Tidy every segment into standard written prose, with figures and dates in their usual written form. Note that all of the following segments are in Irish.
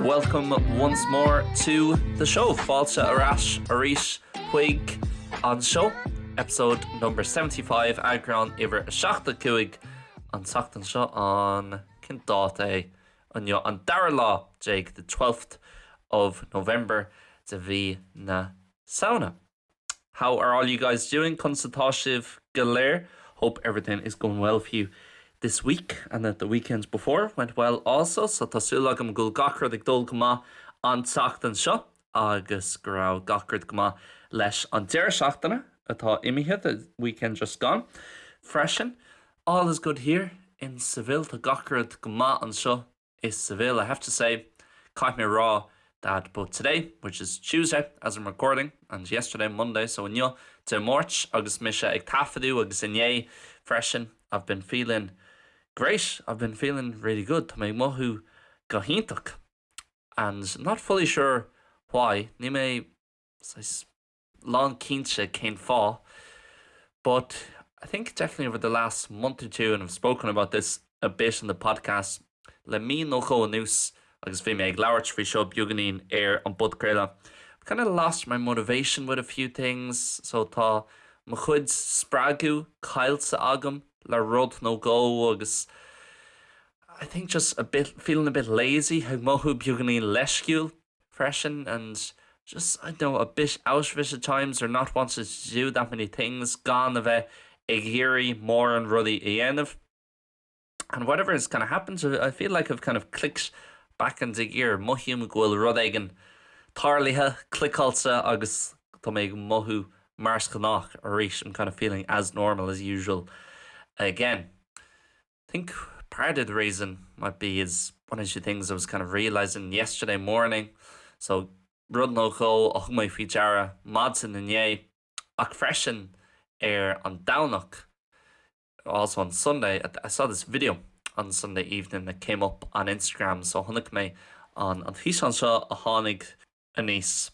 Welcome once more to the show. Fáilte ar ais arís chuig an seó, episode number 75, eagrán uimhir 75 an tseachtain seo an cén dáta é inniu an dara lá déag the 12th of November de mhí na Samhna. How are all you guys doing? Conas atá sibh go léir? Hope everything is going well for you this week and that the weekend before went well also. So tá súil agam go bhfuil gach rud ag dul go maith an tseachtain seo agus go raibh gach rud go maith leis an deireadh seachtaine atá imithe, the weekend just gone. Freisin, all is good here in Seville. Tá gach rud go maith anseo i Seville. I have to say, caithfidh mé a rá that both today, which is Tuesday as I'm recording, and yesterday, Monday, so inniu, Dé Máirt, agus mise ag taifeadadh agus inné freisin, I've been feeling great, I've been feeling really good, tá mé ag mothú go hiontach. And not fully sure why, níl mé saghas lánchinnte cén fáth, but I think definitely over the last month or two, and I've spoken about this a bit in the podcast, le mí nó dhó anuas, agus bhí mé ag labhairt faoi seo beagáinín ar an bpodchraoladh, I've kind of lost my motivation with a few things, so tá mo chuid spreagadh caillte agam le rud nó dhó agus I think just a bit, feeling a bit lazy, ag mothú beagáinín leisciúil. freisin and just, I don't know, a bit out of it at times or not wanting to do that many things, gan a bheith ag iarraidh mórán rudaí a dhéanamh. And whatever has kind of happened, I feel like I've kind of clicked back into gear, mothaím go bhfuil rud éigin tarlaithe, cliceáilte agus tá mé ag mothú mar is gnách arís, I'm kind of feeling as normal as usual again. think part of the reason might be is one of the things I was kind of realising yesterday morning so rud nó dhó a thug mé faoi deara maidin inné ach freisin ar an Domhnach also on Sunday I saw this video on Sunday evening that came up on Instagram so chonaic mé an an físeán seo a tháinig aníos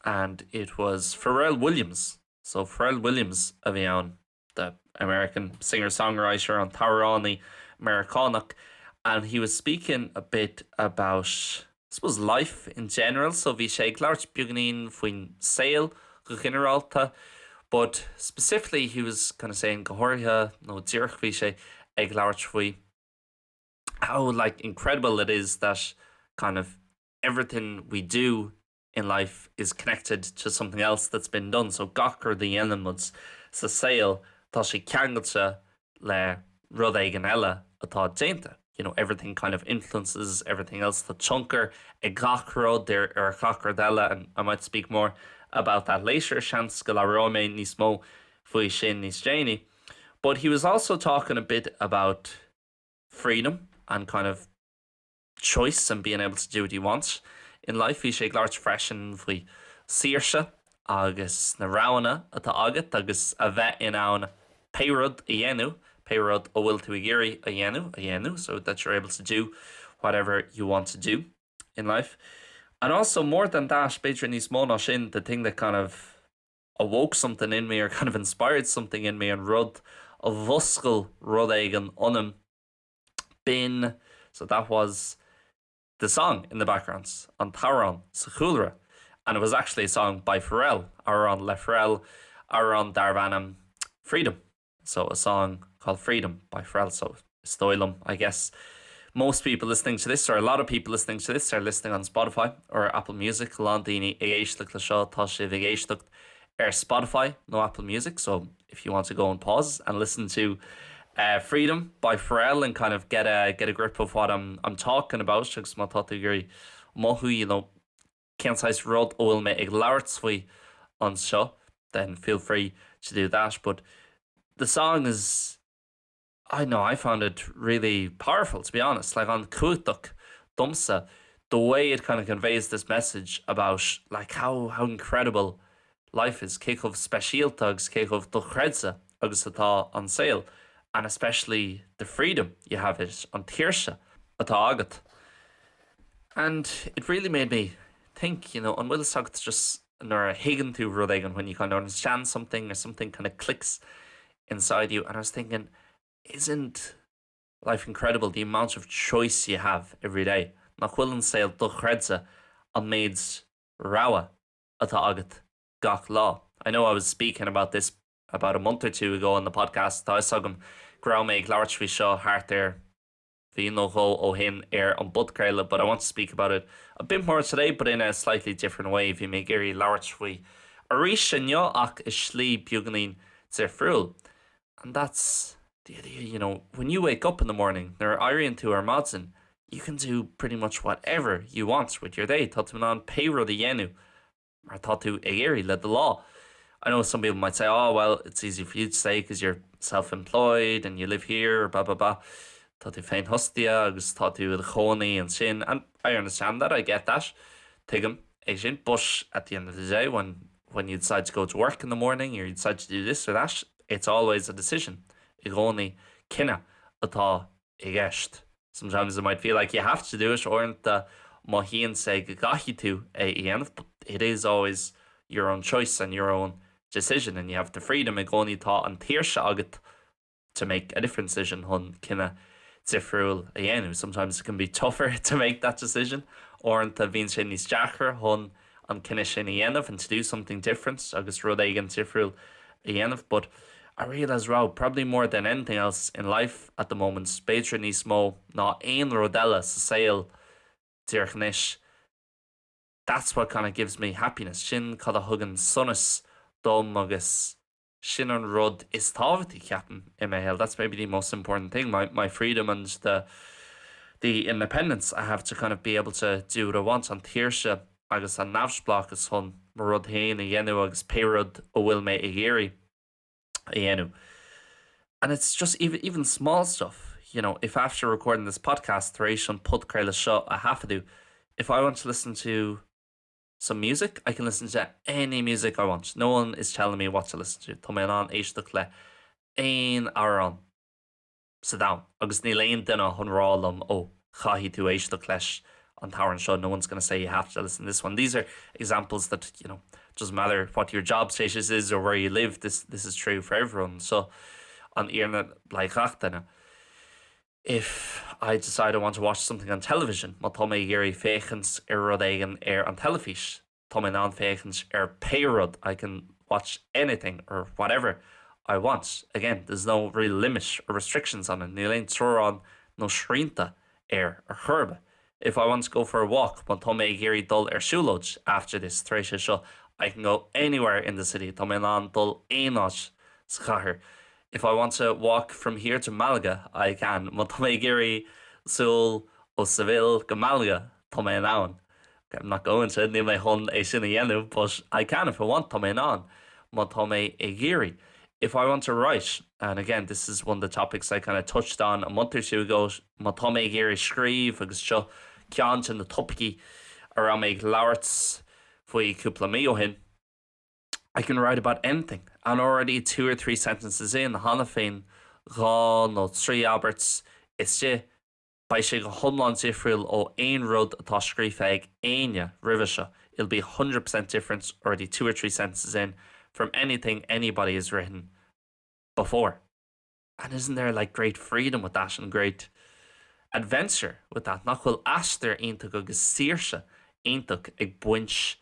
and it was Pharrell Williams so Pharrell Williams a bhí ann. the American singer-songwriter an t-amhránaí Meiriceánach and he was speaking a bit about I suppose life in general so bhí sé ag labhairt beagáinín faoin saol go ginearálta but specifically he was kind of saying go háirithe nó díreach bhí sé ag labhairt faoi how like incredible it is that kind of everything we do in life is connected to something else that's been done, so gach rud a dhéanann muid sa saol tá sé ceangailte le rud éigin eile atá déanta. You know, everything kind of influences everything else, tá tionchar ag gach rud ar ar gach rud eile and I might speak more about that later, seans go labhróidh mé níos mó faoi sin níos déanaí. But he was also talking a bit about freedom and kind of choice and being able to do what you want in life. Bhí sé ag labhairt freisin faoi saoirse agus na roghanna atá agat agus a bheith in ann pé rud a dhéanamh, pé rud a bhfuil tú ag iarraidh a dhéanamh, a dhéanamh, so that you're able to do whatever you want to do in life. And also more than that, b'fhéidir níos mó ná sin, the thing that kind of awoke something in me or kind of inspired something in me, an rud a mhúscail rud éigin ionam, B'in, so that was the song in the background, an t-amhrán sa chúlra, and it was actually a song by Pharrell, amhrán le Pharrell, amhrán darbh ainm Freedom, so a song called Freedom by Pharrell, so is dóigh liom, I guess most people listening to this, or a lot of people listening to this, are listening on Spotify or Apple Music, a lán daoine ag éisteacht le seo, tá sibh ag éisteacht ar Spotify nó Apple Music, so if you want to go and pause and listen to uh, Freedom by Pharrell and kind of get a get a grip of what I'm I'm talking about agus má tá tú ag iarraidh mothú you know, cén saghas rud a bhfuil mé ag labhairt faoi anseo, then feel free to do that. But the song is I know I found it really powerful to be honest, like an-chumhachtach domsa the way it kind of conveys this message about like how how incredible life is, cé chomh speisialta agus cé chomh dochreidte agus atá an saol and especially the freedom you have it, an tsaoirse atá agat. And it really made me think, you know, an bhfuil fhios agat just nuair a thuigeann tú rud éigin when you kind of understand something or something kind of clicks inside you and I was thinking, isn't life incredible the amount of choice you have every day? Nach bhfuil an saol dochreidte an méid rogha atá agat gach lá. I know I was speaking about this about a month or two ago on the podcast, tá fhios agam go raibh mé ag labhairt faoi seo thart ar mhí nó dhó ó shin ar an bpodchraoladh but I want to speak about it a bit more today but in a slightly different way. Bhí mé ag iarraidh labhairt faoi arís inniu ach i slí beagáinín difriúil. And that's the idea, you know, when you wake up in the morning, nuair a éiríonn tú ar maidin, you can do pretty much whatever you want with your day. Tá tú in ann pé rud a dhéanamh mar atá tú ag iarraidh le do lá. I know some people might say, oh well, it's easy for you to say because you're self-employed and you live here, blah blah blah. Tá tú féinfhostaithe agus tá tú i do chónaí ansin and I understand that, I get that. Tuigim é sin, but at the end of the day when when you decide to go to work in the morning or you decide to do this or that, it's always a decision. I gcónaí cinneadh atá i gceist. Sometimes it might feel like you have to do it, uaireanta mothaíonn sé go gcaithfidh tú é a dhéanamh, but it is always your own choice and your own decision and you have the freedom, i gcónaí tá an tsaoirse agat to make a different decision, chun cinneadh difriúil a dhéanamh. Sometimes it can be tougher to make that decision, uaireanta bíonn sé níos deacra chun an cinneadh sin a dhéanamh and to do something different agus rud éigin difriúil a dhéanamh but I realise wow, probably more than anything else in life at the moment, b'fhéidir níos mó ná aon rud eile sa saol díreach anois, that's what kind of gives me happiness, sin cad a thugann sonas dom agus sin an rud is tábhachtaí, ceapaim, i mo shaol. That's maybe the most important thing, my, my freedom and the, the independence I have to kind of be able to do what I want, an tsaoirse agus an neamhspleáchas chun mo rud féin a dhéanamh agus pé rud a bhfuil mé ag iarraidh a dhéanamh. And it's just even, even small stuff, you know, if after recording this podcast, tar éis an podchraoladh seo a thaifeadadh, if I want to listen to some music, I can listen to any music I want. No one is telling me what to listen to. Tá mé in ann éisteacht le aon amhrán sa domhan agus níl aon duine chun rá liom ó caithfidh tú éisteacht leis an t-amhrán seo. No one's going to say you have to listen to this one. These are examples that, you know, doesn't matter what your job status is or where you live, this, this is true for everyone. So an fhírinne le gach duine. If I decide I want to watch something on television, má tá mé ag iarraidh féachaint ar rud éigin ar an teilifís, tá mé in ann féachaint ar pé rud, I can watch anything or whatever I want. Again, there's no real limit or restrictions on it, níl aon teorainn nó srianta air ar chor ar bith. If I want to go for a walk, má tá mé ag iarraidh dul ar siúlóid after this, tar éis é seo, I can go anywhere in the city, tá mé in ann dul aon áit sa chathair. If I want to walk from here to Malaga, I can. Má tá mé ag iarraidh siúl ó Seville go Malaga, tá mé in ann. Okay, I'm not going to, níl mé chun é sin a dhéanamh, but I can if I want, tá mé in ann. Má tá mé ag iarraidh. If I want to write, and again, this is one of the topics I kind of touched on a month or two ago, má tá mé ag iarraidh scríobh agus seo ceann de na topaicí a raibh mé ag labhairt faoi cúpla mí ó shin, I can write about anything and already two or three sentences in, cheana féin dhá nó trí abairt istigh, beidh sé go hiomlán difriúil ó aon rud atá scríofa ag éinne roimhe seo, it'll be 100% different already two or three sentences in from anything anybody has written before. And isn't there like great freedom with that and great adventure with that? Nach bhfuil aistear iontach agus saoirse iontach ag baint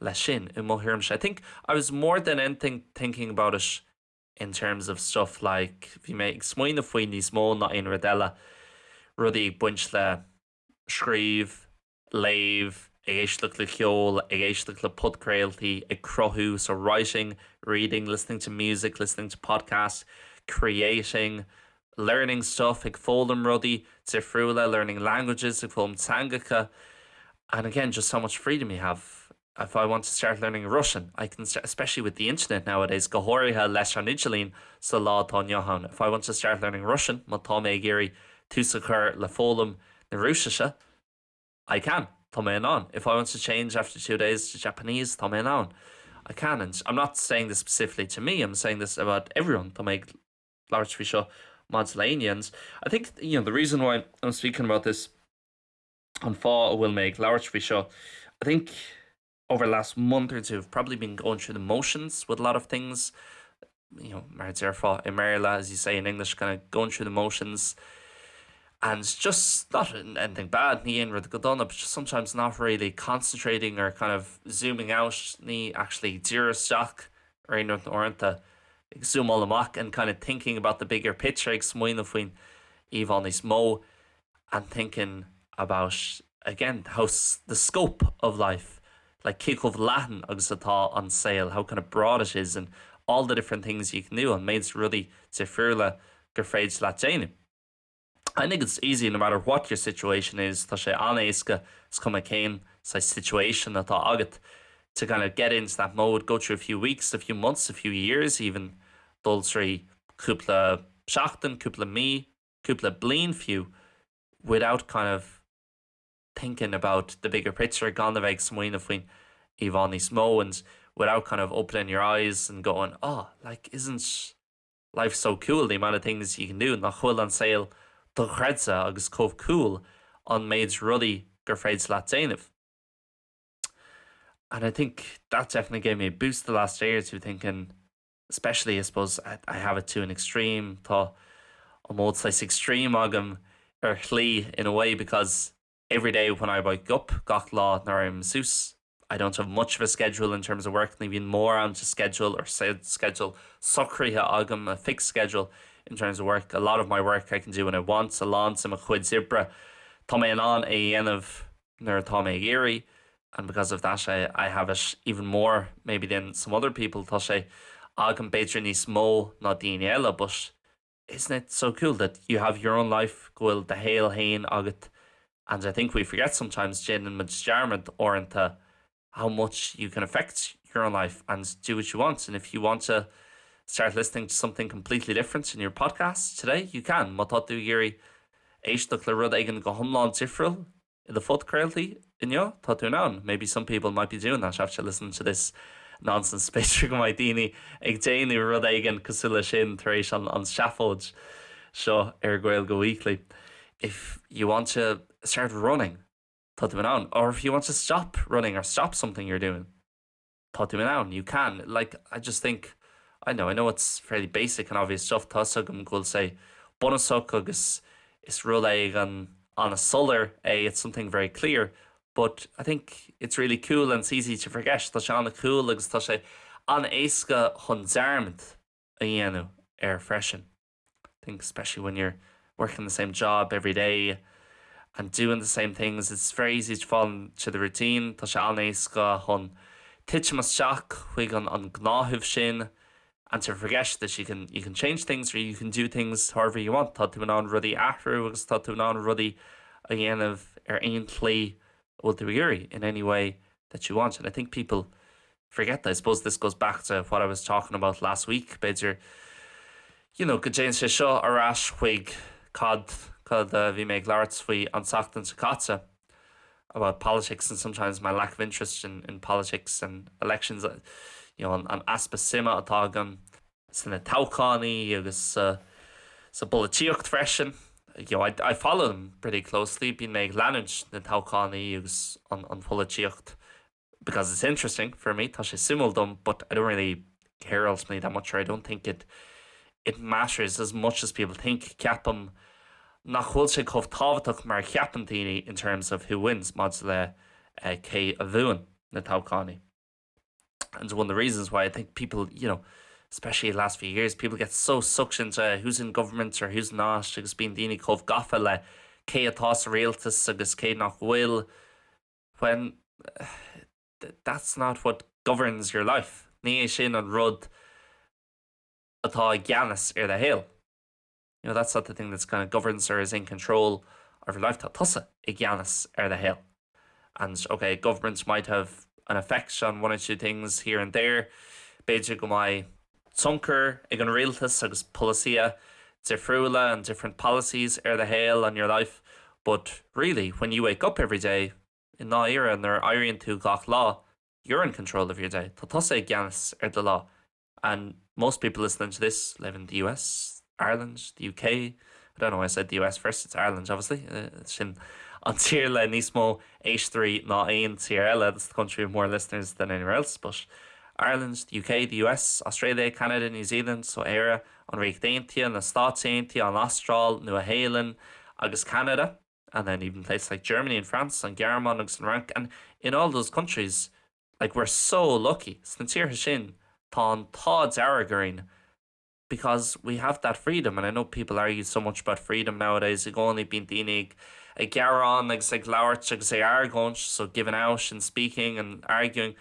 leis sin i mo thuairimse. I think I was more than anything thinking about it in terms of stuff like bhí mé ag smaoineamh faoi níos mó ná aon rud eile, rudaí ag baint le scríobh, léamh, ag éisteacht le ceol, ag éisteacht le podchraoltaí, ag cruthú, so writing, reading, listening to music, listening to podcasts, creating, learning stuff, ag foghlaim rudaí difriúla, learning languages, ag foghlaim teangacha, and again, just how much freedom you have. If I want to start learning Russian, I can start, especially with the internet nowadays, go háirithe leis an idirlíon sa lá atá inniu ann. If I want to start learning Russian, má tá mé ag iarraidh tús a chur le foghlaim na Rúisise, I can, tá mé in ann. If I want to change after two days to Japanese, tá mé in ann. I can. And I'm not saying this specifically to me, I'm saying this about everyone. Tá mé ag labhairt faoi seo maidir le éinne. And I think, you know, the reason why I'm speaking about this, an fáth a bhfuil mé ag labhairt faoi seo, I think over the last month or two I've probably been going through the motions with a lot of things, you know, mar a déarfá i mBéarla, as you say in English, kind of going through the motions. And just not anything bad ní aon rud go dona, but just sometimes not really concentrating or kind of zooming out ní actually díriú isteach ar aon rud uaireanta ag zoomáil amach and kind of thinking about the bigger picture ag smaoineamh faoin íomhá níos mó and thinking about again how the scope of life like cé chomh leathan agus atá an saol how kind of broad it is and all the different things you can do an méid rudaí difriúla gur féidir leat déanamh. I think it's easy no matter what your situation is tá sé an-éasca is cuma cén saghas situation atá agat to kind of get into that mode, go through a few weeks, a few months, a few years even dul trí cúpla seachtain, cúpla mí, cúpla bliain fiú without kind of thinking about the bigger picture gan a bheith ag smaoineamh faoin íomhá níos mó and without kind of opening your eyes and going oh like isn't life so cool the amount of things you can do nach bhfuil an saol dochreidte agus chomh cool an méid rudaí gur féidir leat déanamh. And I think that definitely gave me a boost the last day or two thinking especially I suppose I, I have it to an extreme tá an mód saghas extreme agam ar shlí in a way because every day when I wake up gach lá nuair a éirím suas I don't have much of a schedule in terms of work ní bhíonn mórán de schedule or schedule socraithe agam a fixed schedule in terms of work. A lot of my work I can do when I want a lán de mo chuid oibre tá mé in ann é a dhéanamh nuair atá mé ag iarraidh and because of that I, I have it even more maybe than some other people tá sé agam b'fhéidir níos mó ná daoine eile but isn't it so cool that you have your own life go bhfuil do shaol féin agat and I think we forget sometimes déanann muid dearmad uaireanta how much you can affect your own life and do what you want and if you want to start listening to something completely different in your podcast today you can má tá tú ag iarraidh éisteacht le rud éigin go hiomlán difriúil i do phodchraoltaí inniu tá tú in ann maybe some people might be doing that after listening to this nonsense b'fhéidir go mbeidh daoine ag déanamh rud éigin cosúil leis sin tar éis an an seafóid seo ar Gaeilge Weekly. If you want to start running tá tú in ann or if you want to stop running or stop something you're doing tá tú in ann you can like I just think I know I know it's fairly basic and obvious stuff tá a fhios agam go bhfuil sé bunúsach agus is rud éigin an-soiléir é it's something very clear but I think it's really cool and it's easy to forget tá sé an-cool agus tá sé an-éasca chun dearmad a dhéanamh air freisin. I think especially when you're working the same job every day and doing the same things it's very easy to fall into the routine Tá sé an-éasca chun titim isteach chuig an an gnáthamh sin and to forget that you can you can change things or you can do things however you want Tá tú in ann rudaí a athrú agus tá tú in ann rudaí a dhéanamh ar aon tslí a bhfuil tú ag iarraidh in any way that you want and I think people forget that. I suppose this goes back to what I was talking about last week b'fhéidir you know go dtéann sé seo ar ais chuig cad cad a bhí mé ag labhairt faoi an tseachtain seo caite about politics and sometimes my lack of interest in, in politics and elections you know, an, an easpa suime atá agam sna toghcháin agus sa, sa bpolaitíocht freisin. You know, I, I follow them pretty closely, bíonn mé ag leanúint na toghcháin agus an, an pholaitíocht because it's interesting for me tá sé suimiúil dom but I don't really care ultimately that much or I don't think it it matters as much as people think ceapaim nach bhfuil sé chomh tábhachtach mar a cheapann daoine in terms of who wins maidir le uh, cé a bhuann na toghcháin. And one of the reasons why I think people you know especially the last few years people get so sucked into who's in government or who's not agus bíonn daoine chomh gafa le cé atá sa rialtas agus cé nach bhfuil when that's not what governs your life. Ní é sin an rud atá i gceannas ar do shaol. You know, that's not the thing that's kind of governs or is in control of your life. Tá tusa i gceannas ar do shaol. And okay, governments might have an effect on one or two things here and there. B'fhéidir go mbeidh tionchar ag an rialtas agus polasaithe difriúla and different policies ar do shaol on your life. But really, when you wake up every day, i ndáiríre nuair a éiríonn tú gach lá, you're in control of your day. Tá tusa i gceannas ar do lá. And most people listening to this live in the US, Ireland, the UK. I don't know why I said the US first, it's Ireland obviously. Uh, sin an tír le níos mó éisteoirí ná aon tír eile, that's the country with more listeners than anywhere else, but Ireland, the UK, the US, Australia, Canada, New Zealand, so Éire, an Ríocht Aontaithe, na Stáit Aontaithe, an Astráil, Nua-Shéalainn, agus Canada and then even places like Germany and France an Ghearmáin agus an Fhrainc and in all those countries like we're so lucky sna tíortha sin tá an t-ádh dearg orainn because we have that freedom and I know people argue so much about freedom nowadays i gcónaí bíonn daoine ag ag gearán agus ag labhairt agus ag argóint so giving out and speaking and arguing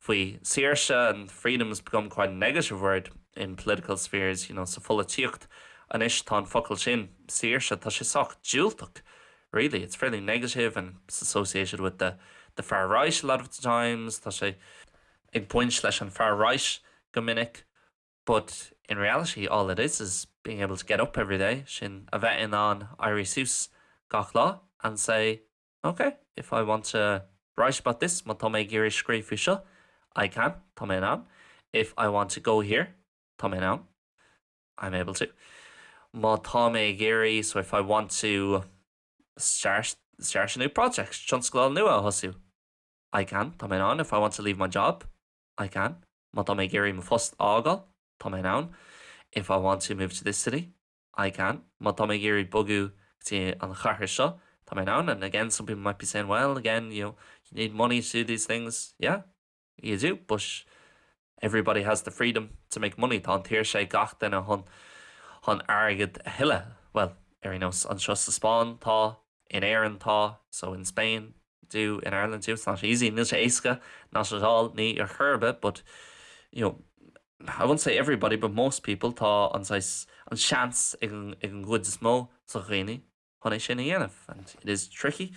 faoi saoirse and freedom has become quite a negative word in political spheres you know sa pholaitíocht anois tá an focal sin saoirse tá sé sách diúltach really it's fairly negative and it's associated with the the far right a lot of the times tá sé ag baint leis an far right go minic but in reality all it is is being able to get up every day sin a bheith in ann éirí suas gach lá and say okay if I want to write about this má tá mé ag iarraidh scríobh faoi seo I can tá mé in ann if I want to go here tá mé in ann I'm able to má tá mé ag iarraidh so if I want to start start a new project tionscadal nua a thosú I can tá mé in ann if I want to leave my job I can má tá mé ag iarraidh mo phost a fhágáil tá mé in ann if I want to move to this city I can má tá mé ag iarraidh bogadh go dtí an chathair seo tá mé in ann and again some people might be saying well again you know you need money to do these things yeah you do but everybody has the freedom to make money tá an tsaoirse ag gach duine chun chun airgead a thuilleamh well ar aon nós anseo sa Spáinn tá in Éirinn tá so in Spain do in Ireland too it's not easy níl sé éasca not at all ní ar chor ar bith but you know I won't say everybody but most people tá an saghas an seans ag an ag an gcuid is mó de dhaoine chun é sin a dhéanamh and it is tricky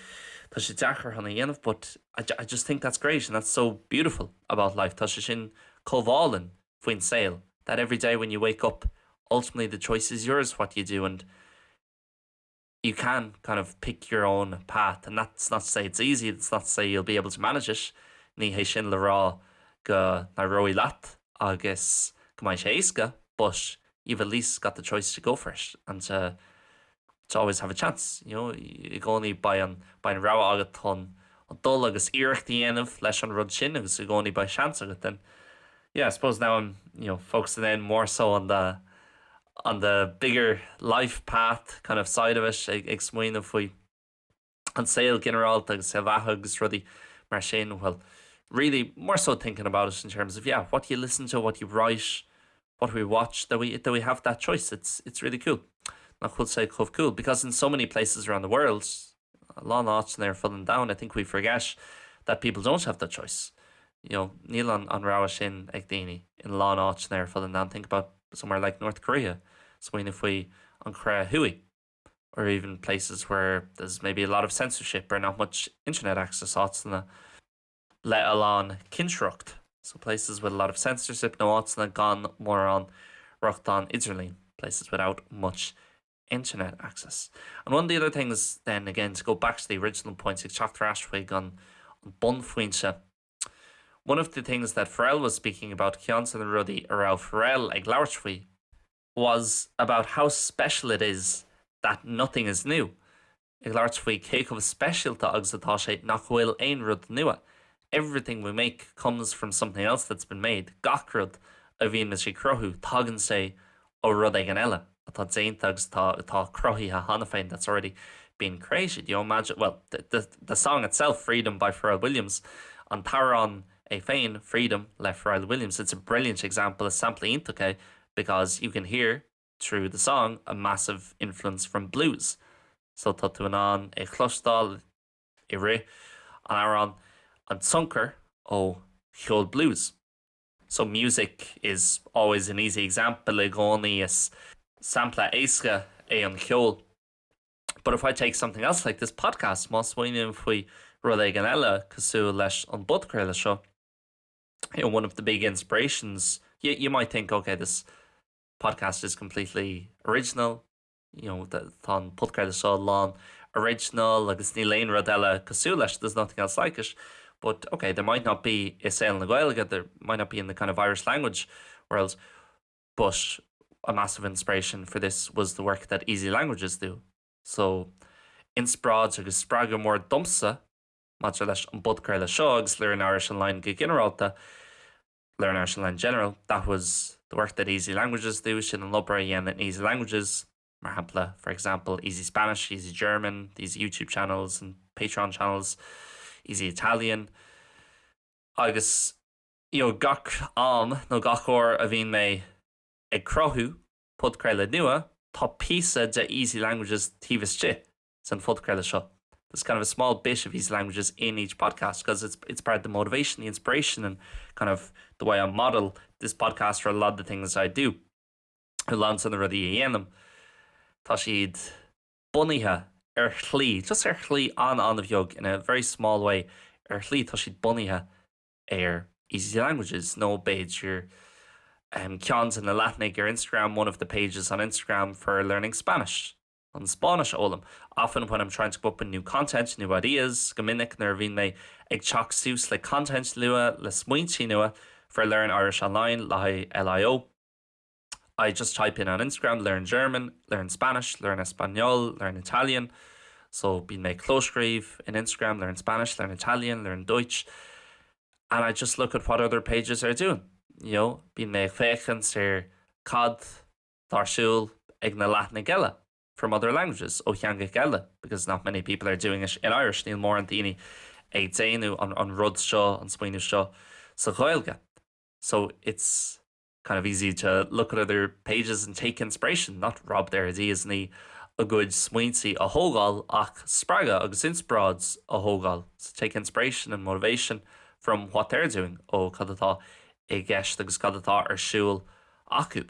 tá sé deacair chun a dhéanamh but I, I just think that's great and that's so beautiful about life tá sé sin chomh hálainn faoin saol that every day when you wake up ultimately the choice is yours what you do and you can kind of pick your own path and that's not to say it's easy, it's not to say you'll be able to manage it, ní hé sin le rá go n-éireoidh leat agus go mbeidh sé éasca but you've at least got the choice to go for it and to to always have a chance, you know, i gcónaí beidh an beidh an rogha agat chun dul agus iarracht a dhéanamh leis an rud sin agus i gcónaí beidh seans agat and yeah, I suppose now I'm you know, focusing in more so on the on the bigger life path kind of side of it ag ag smaoineamh faoi an saol ginearálta agus saolbheatha agus rudaí mar sin well really more so thinking about it in terms of yeah what you listen to what you write what we watch that we that we have that choice it's it's really cool nach bhfuil sé chomh cool because in so many places around the world a lán áiteanna ar fud an domhain I think we forget that people don't have that choice you know níl an an rogha sin ag daoine in a lán áiteanna ar fud an domhain think about somewhere like North Korea smaoineamh faoi an Chóiré Thuaidh or even places where there's maybe a lot of censorship or not much internet access áiteanna le a lán cinsireacht so places with a lot of censorship nó áiteanna gan mórán rochtain idirlín places without much internet access. And one of the other things then again to go back to the original point ag teacht ar ais chuig an bunphointe One of the things that Pharrell was speaking about ceann de na rudaí a raibh Pharrell ag labhairt faoi was about how special it is that nothing is new. Ag labhairt faoi cé chomh speisialta agus atá sé nach bhfuil aon rud nua. Everything we make comes from something else that's been made. Gach rud a bhíonn muid ag cruthú, tagann sé ó rud éigin eile atá déanta agus atá atá cruthaithe cheana féin that's already been created. You know, imagine, well, the, the, the song itself, Freedom by Pharrell Williams, an t-amhrán é féin, Freedom le Pharrell Williams, it's a brilliant example, is sampla iontach é because you can hear through the song a massive influence from blues. So tá tú in ann é chloisteáil i rith an amhráin an tionchar ó cheol blues. So music is always an easy example i gcónaí is sampla éasca é an ceol. But if I take something else like this podcast, má smaoiním faoi rud éigin eile cosúil leis an bpodchraoladh seo, you know, one of the big inspirations, you, you might think, okay, this podcast is completely original, you know, tá an podchraoladh seo lán original agus níl aon rud eile cosúil leis, there's nothing else like it. But okay, there might not be i saol na Gaeilge, there might not be in the kind of Irish language world, but a massive inspiration for this was the work that Easy Languages do. So inspioráid agus spreagadh mór domsa maidir leis an bpodchraoladh seo agus Learn Irish Online go ginearálta, Learn Irish Online in general, that was the work that Easy Languages do, sin an obair a dhéanann Easy Languages. Mar shampla, for example, Easy Spanish, Easy German, these YouTube channels and Patreon channels, Easy Italian. Agus you know, gach am nó gach uair a bhíonn mé ag cruthú podchraoladh nua, tá píosa de Easy Languages taobh istigh san phodchraoladh seo. There's kind of a small bit of Easy Languages in each podcast because it's, it's part of the motivation, the inspiration and kind of the way I model this podcast for a lot of the things I do. A lán de na rudaí a dhéanaim, tá siad bunaithe ar shlí, just ar shlí an-an-bheag, in a very small way, ar shlí tá siad bunaithe ar Easy Languages nó b'fhéidir um, ceann de na leathanaigh ar Instagram, one of the pages on Instagram for learning Spanish. An Spáinnis a fhoghlaim. Often when I'm trying to come up with new content, new ideas, go minic nuair a bhíonn mé ag teacht suas le content nua, le smaointe nua for Learn Irish Online le haghaidh LIO, I just type in on Instagram learn German, learn Spanish, learn Español, learn Italian. So bíonn mé ag clóscríobh in Instagram learn Spanish, learn Italian, learn Deutsch and I just look at what other pages are doing. You know, bíonn mé ag féachaint ar cad tá ar siúl ag na leathanaigh eile from other languages, ó theangacha eile because not many people are doing it in Irish, níl mórán daoine ag déanamh an, an rud seo, an smaoineamh seo sa Ghaeilge. So it's kind of easy to look at other pages and take inspiration, not rob their ideas, ní a gcuid smaointe a thógáil ach spreagadh agus inspioráid a thógáil. So take inspiration and motivation from what they're doing ó cad atá i gceist agus cad atá ar siúl acu.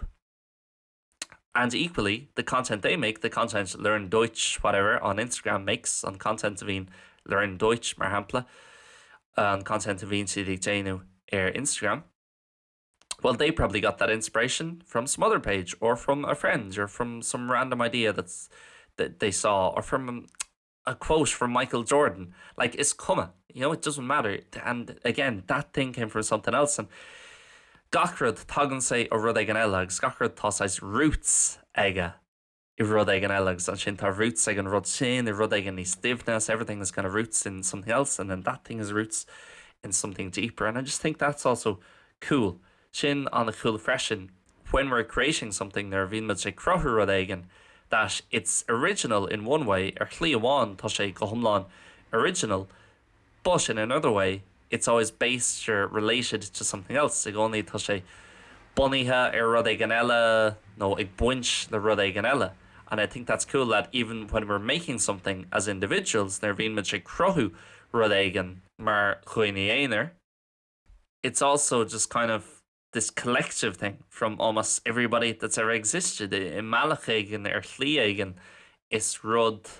And equally, the content they make, the content Learn Deutsch whatever on Instagram makes, an content a bhíonn Learn Deutsch mar shampla, an content a bhíonn siad ag déanamh ar Instagram, well they probably got that inspiration from some other page or from a friend or from some random idea that's that they saw or from a quote from Michael Jordan. Like is cuma, you know, it doesn't matter. And again, that thing came from something else and gach rud tagann sé ó rud éigin eile agus gach rud tá saghas roots aige i rud éigin eile agus ansin tá roots ag an rud sin i rud éigin níos doimhne, so everything is kind of roots in something else and then that thing is roots in something deeper and I just think that's also cool. Sin an-cool freisin when we're creating something nuair a bhíonn muid ag cruthú rud éigin that it's original in one way ar shlí amháin tá sé go hiomlán original but in another way it's always based or related to something else i gcónaí tá sé bunaithe ar rud éigin eile nó ag baint le rud éigin eile and I think that's cool that even when we're making something as individuals nuair a bhíonn muid ag cruthú rud éigin mar dhaoine aonair it's also just kind of this collective thing from almost everybody that's ever existed i mbealach éigin ar shlí éigin is rud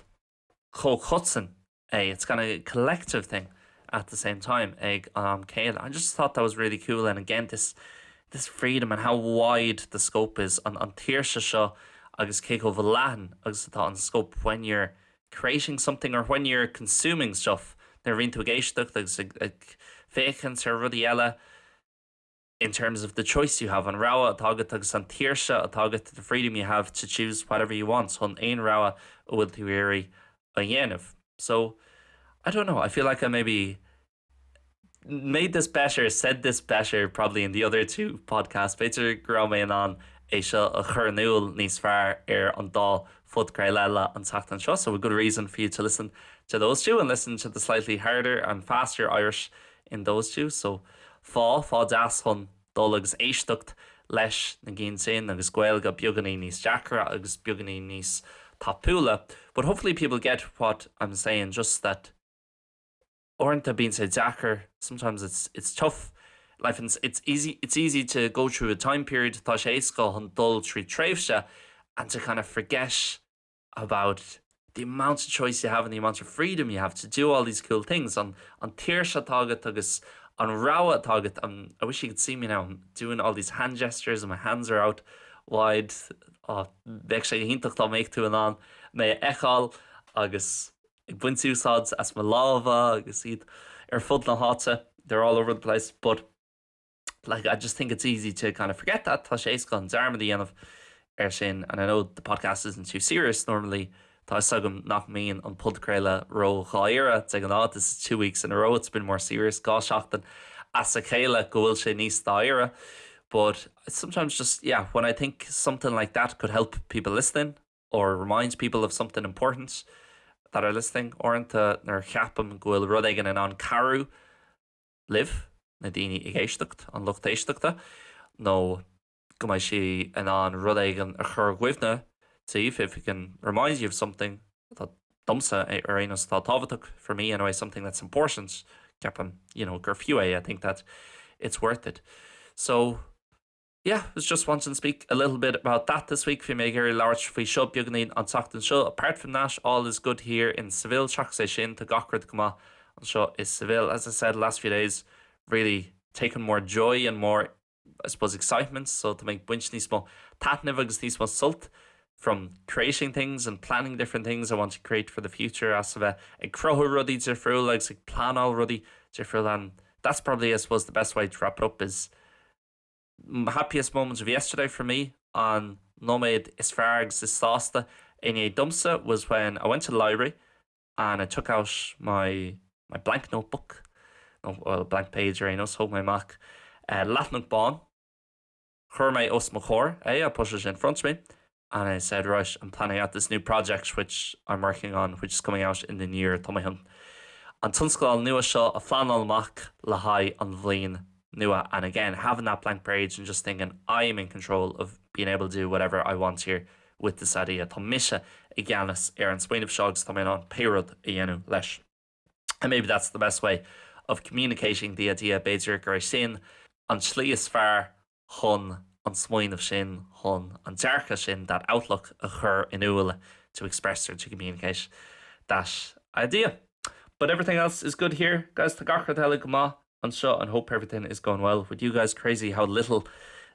comhchoiteann é it's kind of a collective thing at the same time ag an am céanna. I just thought that was really cool and again this this freedom and how wide the scope is an an tsaoirse seo agus cé chomh leathan agus atá an scope when you're creating something or when you're consuming stuff nuair a bhíonn tú ag éisteacht agus ag ag féachaint ar rudaí eile in terms of the choice you have an rogha atá agat agus an tsaoirse atá agat the freedom you have to choose whatever you want chun aon rogha a bhfuil tú ag iarraidh a dhéanamh. So I don't know, I feel like I maybe made this better, said this better probably in the other two podcasts. B'fhéidir go raibh mé in ann é seo a chur in iúl níos fearr ar an dá phodchraoladh eile an tseachtain seo, so a good reason for you to listen to those two and listen to the slightly harder and faster Irish in those two. So fáth, fáth deas chun dul agus éisteacht leis na cinn sin agus Gaeilge beagáinín níos deacra agus beagáinín níos tapúla. But hopefully people get what I'm saying, just that uaireanta bíonn sé deacair, sometimes it's, it's tough, life and it's easy, it's easy to go through a time period, tá sé éasca chun dul trí tréimhse and to kind of forget about the amount of choice you have and the amount of freedom you have to do all these cool things an an tsaoirse atá agat agus an rogha atá agat um, I wish you could see me now I'm doing all these hand gestures and my hands are out wide oh, bheadh sé iontach dá mbeadh tú in ann mé a fheiceáil agus ag baint úsáid as mo lámha agus iad ar fud na háite they're all over the place but like I just think it's easy to kind of forget that tá sé éasca dearmad a dhéanamh ar sin and I know the podcast isn't too serious normally tá a fhios agam nach mbíonn an podchraoladh ró-dháiríre de ghnáth this is 2 weeks in a row it's been more serious dhá seachtain as a chéile go bhfuil sé níos dáiríre but sometimes just yeah when I think something like that could help people listening. Or remind people of something important that are listening. Uaireanta nuair a cheapaim go bhfuil rud éigin in ann cabhrú libh, na daoine ag éisteacht, an lucht éisteachta, nó go mbeidh sé in ann rud éigin a chur i gcuimhne daoibh, if it can remind you of something, atá domsa ar aon nós atá tábhachtach, for me anyway, something that's important, ceapaim, you know, gur fiú é, I think that it's worth it. So. Yeah, was just wanting to speak a little bit about that this week. Bhí mé ag iarraidh labhairt faoi seo beagáinín an tseachtain seo. Apart from that, all is good here in Seville. Seachas é sin, tá gach rud go maith anseo i Seville. As I said, last few days, really taken more joy and more, I suppose, excitement, so tá mé ag baint níos mó taitnimh agus níos mó sult from creating things and planning different things I want to create for the future as a bheith ag cruthú rudaí difriúla agus ag pleanáil rudaí difriúla and that's probably, I suppose, the best way to wrap it up is happiest moment of yesterday for me an nóiméad is fearr agus is sásta inné domsa was when I went to the library and I took out my my blank notebook no well blank page ar aon nós thóg mé amach eh, leathanach bán chuir mé os mo chomhair é I put it in front of me and I said right I'm planning out this new project which I'm working on which is coming out in the new year tá mé chun an tionscadal nua seo a phleanáil amach le haghaidh an bhliain nua and again having that blank page and just thinking I am in control of being able to do whatever I want here with this idea tá mise i gceannas ar an smaoineamh seo agus tá mé in ann pé rud a dhéanamh leis. And maybe that's the best way of communicating the idea b'fhéidir gur é sin an tslí is fearr chun an smaoineamh sin, chun an dearcadh sin, that outlook a chur in iúl to express or to communicate that idea. But everything else is good here, guys, tá gach rud eile go maith anseo and hope everything is going well with you guys. Crazy how little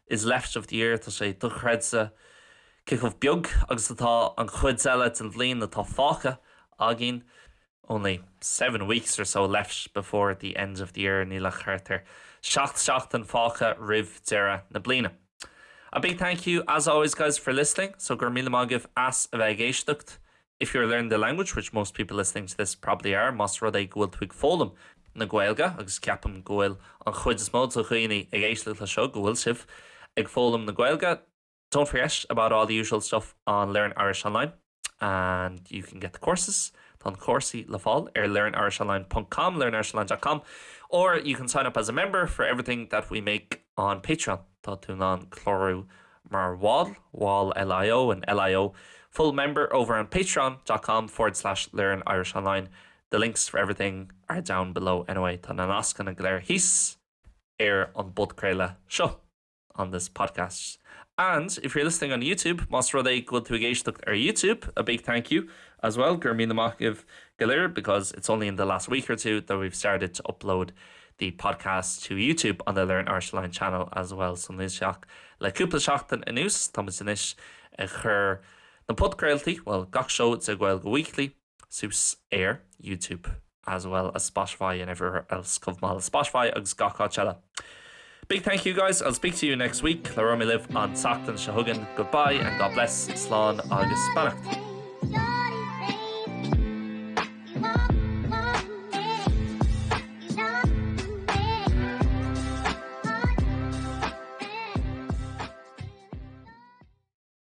is left of the year, tá sé dochreidte cé chomh beag agus atá an chuid eile den bhliain atá fágtha againn. Only seven weeks or so left before the end of the year, níl ach thart ar sheacht seachtain fágtha roimh deireadh na bliana. A big thank you as always guys for listening, so go raibh míle maith agaibh as a bheith ag éisteacht. If you're learning the language, which most people listening to this probably are, más rud é go bhfuil tú ag foghlaim na Gaeilge, agus ceapaim go bhfuil an chuid is mó de dhaoine ag éisteacht le seo go bhfuil sibh ag foghlaim na Gaeilge, Don't forget about all the usual stuff on Learn Irish Online and you can get the courses Tá na cúrsaí le fáil ar learnirishonline.com, learnirishonline.com or you can sign up as a member for everything that we make on Patreon. Tá tú in ann clárú mar bhall, bhall LIO and LIO full member over on patreon.com forward slash learn Irish Online. The links for everything are down below anyway. Tá na nascanna go léir thíos ar an bpodchraoladh seo. on this podcast. And if you're listening on YouTube, más rud é go bhfuil tú ag éisteacht ar YouTube, a big thank you as well, go raibh míle maith agaibh go léir, because it's only in the last week or two that we've started to upload the podcast to YouTube on the Learn Irish Online channel as well. So níl sé ach le cúpla seachtain anuas, táimid anois ag cur na podchraoltaí, well, gach seó de Gaeilge Weekly, suas ar YouTube as well as Spotify and everywhere else chomh maith le Spotify agus gach áit eile. Big thank you guys, I'll speak to you next week. Labhróidh mé libh an tseachtain seo chugainn. Goodbye and God bless, slán agus beannacht.